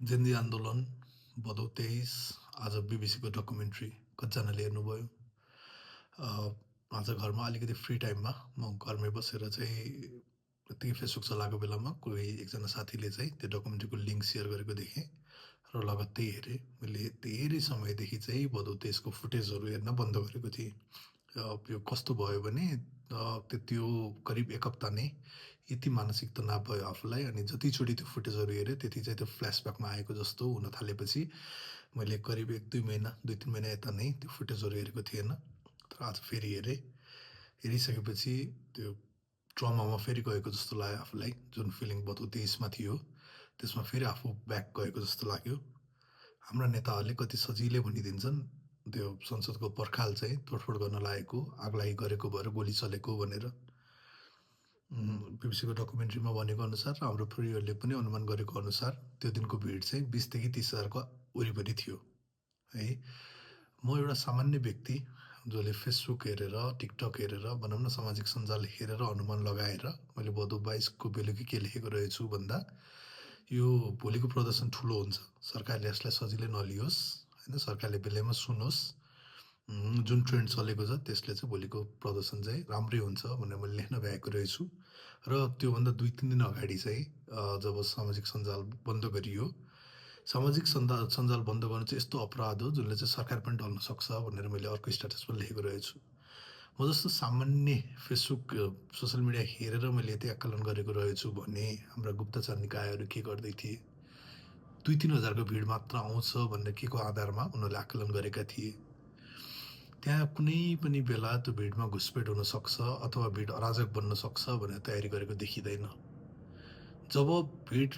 Gen Z आन्दोलन भदौ 23 आज बीबीसीको documentary कतिजनाले हेर्नुभयो? आज घरमा अलिकति फ्री टाइममा म घरमै बसेर चाहिँ यत्तिकै फेसबुक चलाएको बेलामा कोही एकजना साथीले चाहिँ त्यो डकुमेन्ट्रीको लिङ्क सेयर गरेको देखेँ र लगत्तै हेरेँ। मैले धेरै समयदेखि चाहिँ भदौ 23को फुटेजहरू हेर्न बन्द गरेको थिएँ। यो कस्तो भयो भने त्यो करिब 1 हप्ता नै यति मानसिक तनाव भयो आफूलाई अनि जतिचोटि त्यो फुटेजहरू हेरेँ त्यति चाहिँ त्यो फ्ल्यासब्याकमा आएको जस्तो हुन थालेपछि मैले करिब 1-2 महिना 2-3 महिना यता नै त्यो फुटेजहरू हेरेको थिएन। तर आज फेरि हेरेँ। हेरिसकेपछि त्यो ट्रमामा फेरि गएको जस्तो लाग्यो आफूलाई। जुन फिलिङ भदौ 23मा थियो त्यसमा फेरि आफू ब्याक गएको जस्तो लाग्यो। हाम्रा नेताहरूले कति सजिलै भनिदिन्छन् त्यो संसदको पर्खाल चाहिँ तोडफोड गर्न लागेको, आगलागी गरेको भएर गोली चलेको भनेर। बीबीसीको डकुमेन्ट्रीमा भनेको अनुसार र हाम्रो प्रहरीहरूले पनि अनुमान गरेको अनुसार त्यो दिनको भिड चाहिँ 20 देखि 30 हजारको वरिपरि थियो है। म एउटा सामान्य व्यक्ति जसले फेसबुक हेरेर, टिकटक हेरेर, भनौँ न सामाजिक सञ्जाल हेरेर अनुमान लगाएर मैले भदौ 22को बेलुकी के लेखेको रहेछु भन्दा यो भोलिको प्रदर्शन ठुलो हुन्छ। सरकारले यसलाई सजिलै नलियोस् होइन, सरकारले बेलैमा सुनोस्। जुन ट्रेन्ड चलेको छ त्यसले चाहिँ भोलिको प्रदर्शन चाहिँ राम्रै हुन्छ भनेर मैले लेख्न भ्याएको रहेछु। र त्योभन्दा 2-3 दिन अगाडि चाहिँ जब सामाजिक सञ्जाल बन्द गरियो, सामाजिक सञ्जाल बन्द गर्नु चाहिँ यस्तो अपराध हो जुनले चाहिँ सरकार पनि ढल्न सक्छ भनेर मैले अर्को स्ट्याटसमा लेखेको रहेछु। म जस्तो सामान्य फेसबुक सोसल मिडिया हेरेर मैले यति आकलन गरेको रहेछु भने हाम्रा गुप्तचर निकायहरू के गर्दै थिए? 2-3 हजारको भिड मात्र आउँछ भनेर के को आधारमा उनीहरूले आकलन गरेका थिए? त्यहाँ कुनै पनि बेला त्यो भिडमा घुसपेट हुन सक्छ अथवा भिड अराजक बन्न सक्छ भनेर तयारी गरेको देखिँदैन। जब भिड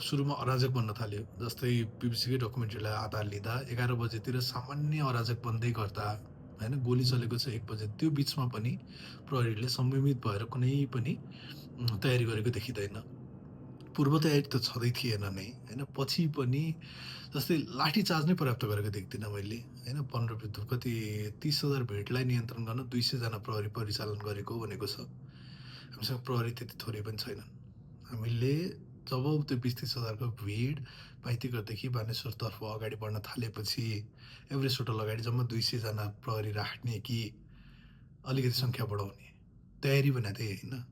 सुरुमा अराजक बन्न थाल्यो, जस्तै बीबीसीकै डकुमेन्ट्रीलाई आधार लिँदा 11 बजेतिर सामान्य अराजक बन्दै गर्दा होइन, गोली चलेको छ 1 बजे, त्यो बिचमा पनि प्रहरीले संयमित भएर कुनै पनि तयारी गरेको देखिँदैन। पूर्व तयारी त छँदै थिएन नै होइन। पछि पनि जस्तै लाठीचार्ज नै पर्याप्त गरेको देख्दिनँ मैले होइन। 15 कति 30,000 भिडलाई नियन्त्रण गर्न 200 जना प्रहरी परिचालन गरेको भनेको छ। हामीसँग प्रहरी त्यति थोरै पनि छैनन्। हामीले जब त्यो 20-30 हजारको भिड माइतीघरदेखि बानेश्वरतर्फ अगाडि बढ्न थालेपछि एभरेस्ट होटल अगाडि जम्मा 200 जना प्रहरी राख्ने कि अलिकति सङ्ख्या बढाउने तयारी भने त्यही होइन।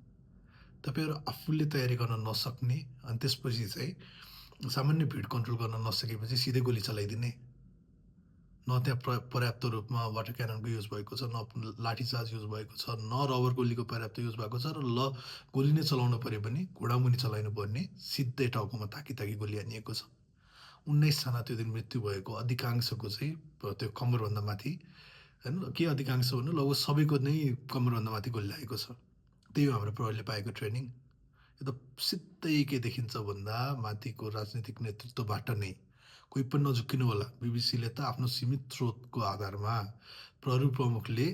तपाईँहरू आफूले तयारी गर्न नसक्ने अनि त्यसपछि चाहिँ सामान्य भिड कन्ट्रोल गर्न नसकेपछि सिधै गोली चलाइदिने। न त्यहाँ पर्याप्त रूपमा वाटर क्याननको युज भएको छ, न लाठीचार्ज युज भएको छ, न रबर गोलीको पर्याप्त युज भएको छ, र गोली नै चलाउनु पऱ्यो भने घुँडामुनि चलाइनु पर्ने सिधै टाउकोमा ताकी गोली हानिएको छ। 19 जना त्यो दिन मृत्यु भएको, अधिकांशको चाहिँ त्यो कम्मरभन्दा माथि होइन। के अधिकांश भन्नु, लगभग सबैको नै कम्मरभन्दा माथि गोली लागेको छ। त्यही हो हाम्रो प्रहरीले पाएको ट्रेनिङ। यो त सिधै के देखिन्छ भन्दा माथिको राजनीतिक नेतृत्वबाट नै कोही पनि नझुक्किनु होला। बीबीसीले त आफ्नो सीमित स्रोतको आधारमा प्रहरी प्रमुखले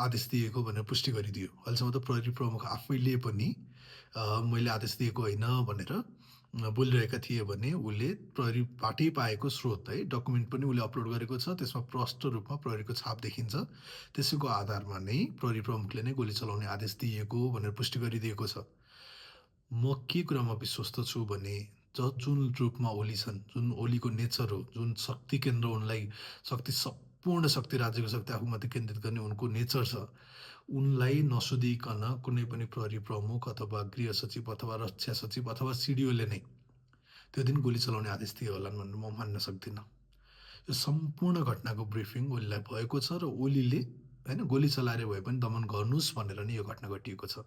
आदेश दिएको भनेर पुष्टि गरिदियो। अहिलेसम्म त प्रहरी प्रमुख आफैले पनि मैले आदेश दिएको होइन भनेर बोलिरहेका थिए भने उसले प्रहरीबाटै पाएको स्रोत है डकुमेन्ट पनि उसले अपलोड गरेको छ। त्यसमा प्रष्ट रूपमा प्रहरीको छाप देखिन्छ। त्यसैको आधारमा नै प्रहरी प्रमुखले नै गोली चलाउने आदेश दिएको भनेर पुष्टि गरिदिएको छ। म के कुरामा विश्वस्त छु भने जुन रूपमा ओली छन्, जुन ओलीको नेचर हो, जुन शक्ति केन्द्र उनलाई पूर्ण शक्ति, राज्यको शक्ति आफूमाथि केन्द्रित गर्ने उनको नेचर छ, उनलाई नसोधिकन कुनै पनि प्रहरी प्रमुख अथवा गृह सचिव अथवा रक्षा सचिव अथवा सिडिओले नै त्यो दिन गोली चलाउने आदेश दिए होलान् भनेर म मान्न सक्दिनँ। यो सम्पूर्ण घटनाको ब्रिफिङ ओलीलाई भएको छ र ओलीले होइन गोली चलाएर भए पनि दमन गर्नुहोस् भनेर नै यो घटना घटिएको छ।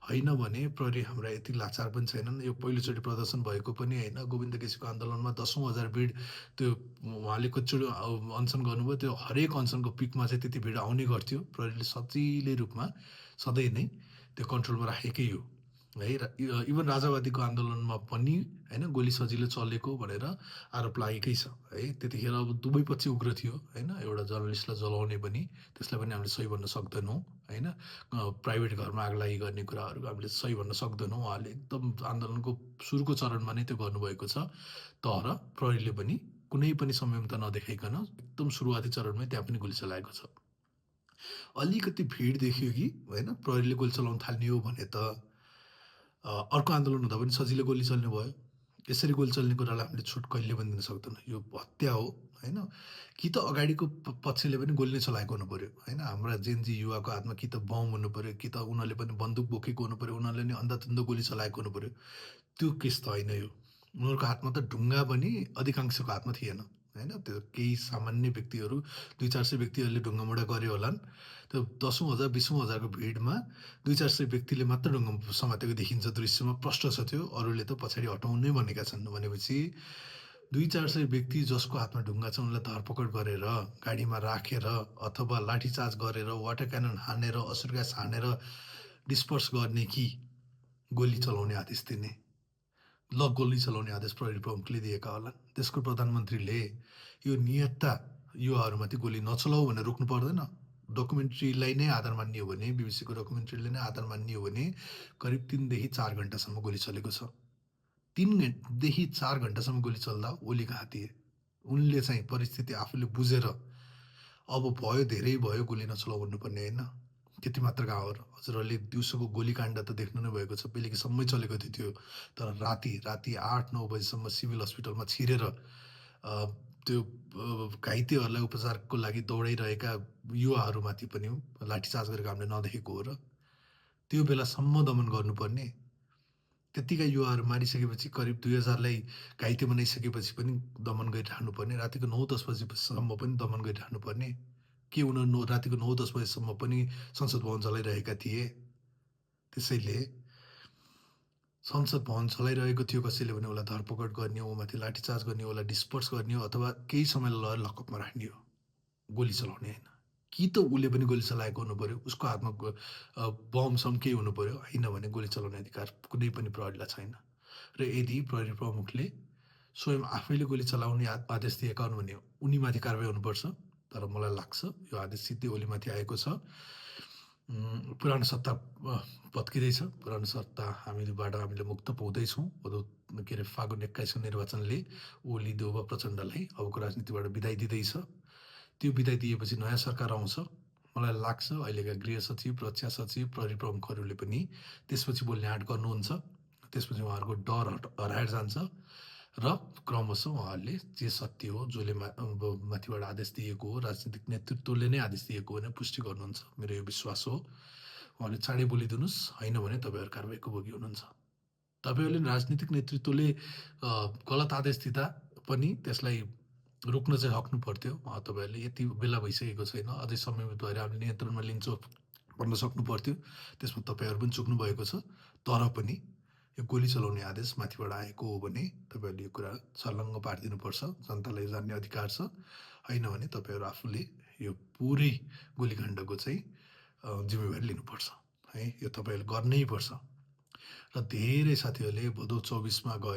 होइन भने प्रहरी हाम्रा यति लाचार पनि छैनन्। यो पहिलोचोटि प्रदर्शन भएको पनि होइन। गोविन्द केसीको आन्दोलनमा 10औँ हजार भिड त्यो उहाँले कतिचोटि अनसन गर्नुभयो, त्यो हरेक अनसनको पिकमा चाहिँ त्यति भिड आउने गर्थ्यो। प्रहरीले सजिलै रूपमा सधैँ नै त्यो कन्ट्रोलमा राखेकै हो है। इभन राजावादीको आन्दोलनमा पनि होइन गोली सजिलो चलेको भनेर आरोप लागेकै छ है। त्यतिखेर अब दुवै पक्ष उग्र थियो होइन। एउटा जर्नलिस्टलाई जलाउने पनि, त्यसलाई पनि हामीले सही भन्न सक्दैनौँ होइन। प्राइभेट घरमा आगलागी गर्ने कुराहरू हामीले सही भन्न सक्दैनौँ। उहाँले एकदम आन्दोलनको सुरुको चरणमा नै त्यो गर्नुभएको छ। तर प्रहरीले पनि कुनै पनि संयमता नदेखाइकन एकदम सुरुवाती चरणमै त्यहाँ पनि गोली चलाएको छ। अलिकति भिड देखियो कि होइन प्रहरीले गोली चलाउन थाल्ने हो भने त अर्को आन्दोलन हुँदा पनि सजिलै गोली चल्ने भयो। यसरी गोली चल्ने कुरालाई हामीले छुट कहिले पनि दिन सक्दैनौँ। यो हत्या हो, होइन? कि त अगाडिको पक्षले पनि गोली नै चलाएको हुनुपर्यो, होइन? हाम्रा जेनजी युवाको हातमा कि त बम हुनुपर्यो, कि त उनीहरूले पनि बन्दुक बोकेको हुनुपर्यो, उनीहरूले नि अन्धाधुन्ध गोली चलाएको हुनुपर्यो। त्यो केस त होइन यो। उनीहरूको हातमा त ढुङ्गा पनि अधिकांशको हातमा थिएन, होइन? त्यो केही सामान्य व्यक्तिहरू 200-400 व्यक्तिहरूले ढुङ्गामुढा गरे होलान्। त्यो 10औँ हजार 20औँ हजारको भिडमा 200-400 व्यक्तिले मात्र ढुङ्गा समातेको देखिन्छ दृश्यमा, प्रष्ट छ त्यो। अरूले त पछाडि हटाउनै भनेका छन्। भनेपछि 200-400 व्यक्ति जसको हातमा ढुङ्गा छ उनलाई धरपकड गरेर, गाडीमा राखेर अथवा लाठीचार्ज गरेर, वाटर क्यानन हानेर, असुर ग्यास हानेर डिस्पर्स गर्ने कि गोली चलाउने आदेश दिने? गोली चलाउने आदेश प्रहरी प्रमुखले दिएका होलान्। त्यसको प्रधानमन्त्रीले यो निहत्था युवाहरूमाथि गोली नचलाऊ भनेर रोक्नु पर्दैन? डकुमेन्ट्रीलाई नै आधार मान्ने हो भने, बिबिसीको डकुमेन्ट्रीले नै आधार मान्ने हो भने करिब 3 देखि 4 घण्टासम्म गोली चलेको छ। 3 देखि 4 घण्टासम्म गोली चल्दा ओली कहाँ थिए? उनले चाहिँ परिस्थिति आफूले बुझेर अब भयो, धेरै भयो, गोली नचलाऊ भन्नुपर्ने होइन? त्यति मात्र कहाँ हो र? हजुरहरूले दिउँसोको गोलीकाण्ड त देख्नु नै भएको छ, बेलुकीसम्मै चलेको थियो त्यो। तर राति 8-9 बजीसम्म सिभिल हस्पिटलमा छिरेर त्यो घाइतेहरूलाई उपचारको लागि दौडाइरहेका युवाहरूमाथि पनि लाठीचार्ज गरेको हामीले नदेखेको हो र? त्यो बेलासम्म दमन गर्नुपर्ने? त्यत्तिका युवाहरू मारिसकेपछि करिब 2000लाई घाइते बनाइसकेपछि पनि दमन गरिराख्नुपर्ने? रातिको 9-10 बजीसम्म पनि दमन गरिराख्नुपर्ने? के उनीहरू रातिको 9-10 बजेसम्म पनि संसद भवन चलाइरहेका थिए? त्यसैले संसद भवन चलाइरहेको थियो कसैले भने उसलाई धरपकड गर्ने हो, ऊमाथि लाठीचार्ज गर्ने हो, उसलाई डिस्पर्स गर्ने हो, अथवा केही समयलाई लगेर लकअपमा राख्ने हो, गोली चलाउने होइन। कि त उसले पनि गोली चलाएको हुनुपर्यो, उसको हातमा बम सम केही हुनुपर्यो, होइन भने गोली चलाउने अधिकार कुनै पनि प्रहरीलाई छैन। र यदि प्रहरी प्रमुखले स्वयं आफैले गोली चलाउने आदेश दिएका हुन् भने उनीमाथि कारबाही हुनुपर्छ। तर मलाई लाग्छ यो आदेश सिधै ओलीमाथि आएको छ। पुरानो सत्ता भत्किँदैछ। पुरानो सत्ता हामीले मुक्त पाउँदैछौँ। के अरे फागुन 21को निर्वाचनले ओली देउबा प्रचण्डलाई अबको राजनीतिबाट बिदाई दिँदैछ। त्यो बिदाई दिएपछि नयाँ सरकार आउँछ। मलाई लाग्छ अहिलेका गृह सचिव, रक्षा सचिव, प्रहरी प्रमुखहरूले पनि त्यसपछि बोल्ने आँट गर्नुहुन्छ। त्यसपछि उहाँहरूको डर हराएर जान्छ र क्रमशः उहाँहरूले जे सत्य हो, जसले माथिबाट आदेश दिएको हो, राजनीतिक नेतृत्वले नै आदेश दिएको हो भने पुष्टि गर्नुहुन्छ। मेरो यो विश्वास हो। उहाँले चाँडै बोलिदिनुहोस्, होइन भने तपाईँहरू कारबाहीको भोगी हुनुहुन्छ। तपाईँहरूले राजनीतिक नेतृत्वले गलत आदेश दिँदा पनि त्यसलाई रोक्न चाहिँ सक्नु पर्थ्यो। तपाईँहरूले यति बेला भइसकेको छैन, अझै समय भएर हामीले नियन्त्रणमा लिन्छौँ भन्न सक्नु पर्थ्यो। त्यसमा तपाईँहरू पनि चुक्नु भएको छ। तर पनि यो गोली चलाउने आदेश माथिबाट आएको हो भने तपाईँहरूले यो कुरा छर्लङ्ग पारिदिनुपर्छ। जनतालाई जान्ने अधिकार छ। होइन भने तपाईँहरू आफूले यो पुरै गोलीकाण्डको चाहिँ जिम्मेवारी लिनुपर्छ, है? यो तपाईँहरूले गर्नै पर्छ। र धेरै साथीहरूले भदौ 24मा गए